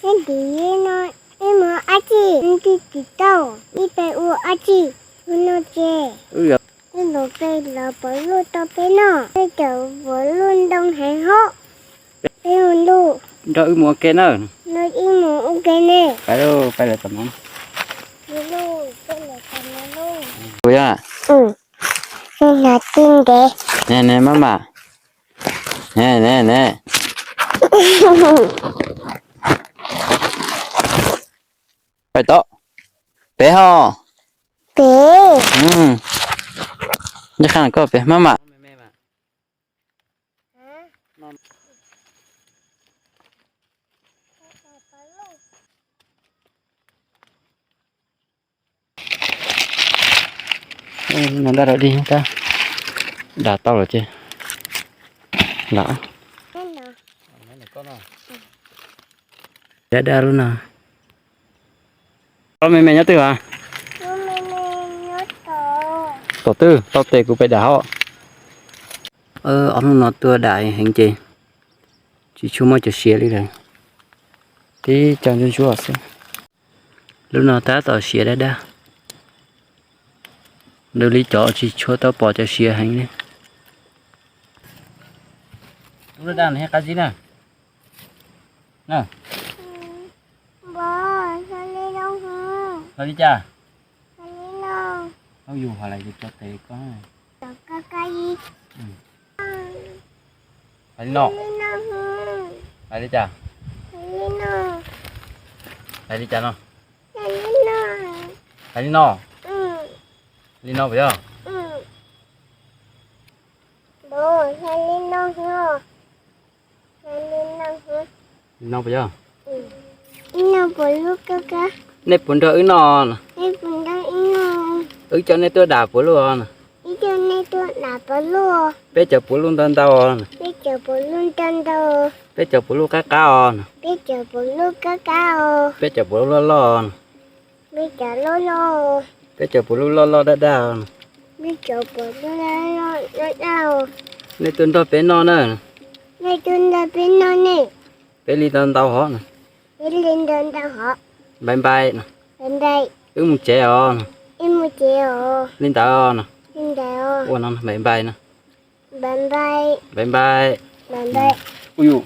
Ib tim no ib mus ab tsi, ib tim tau, ib peb ua ab tsi, ua no ces ib los peb los pom luj tau peb noj, peb cov pom luj ntoo heev hos. Peb mus luj, nrog wb mus ua ke na. Nrog wb mus ua ke ne. Peb lawv tom no. Kuv yog. Hnav tij ntev. Ne ne maj mam. Ne ne ne. Pais tod. Pem ho. Pem. Nyob qha koj pem maj mam. No da dog dig, da tau lawm ces lam. Da da lub no. Ob me me nyob twg as? Tom twg? Tau tes kuv pais dam hauv. Ob hnub no tuaj dam heev ces tsis tshua muaj cov siav li lawm. Tib co ntsuab ntsuab xwb. Lub no tab tom siav dab dab. Lub li cov tsis tshua tau pom cov siav heev li. Lub dab dab no qab zib na. Hais li cas? Yus hais lais yus cov tes ko. Hais li no. Hais li cas? Hais li cas no? Hais li no. Li no puas yog? Li no puas yog? Nej puas nrog wb noj? Wb coj nej tuaj dam puav luj os. Peb cov puav luj ntau ntau os. Peb cov puav luj qab qab os. Peb cov puav luj loj loj. Peb cov puav luj loj loj daj daj. Nej tuaj nrog peb noj na. Peb li ntau ntau hov. Npai npai. Wb mus tsev os. Li ntawd os. Ua no npai npai na. Npai npai. Ua yus.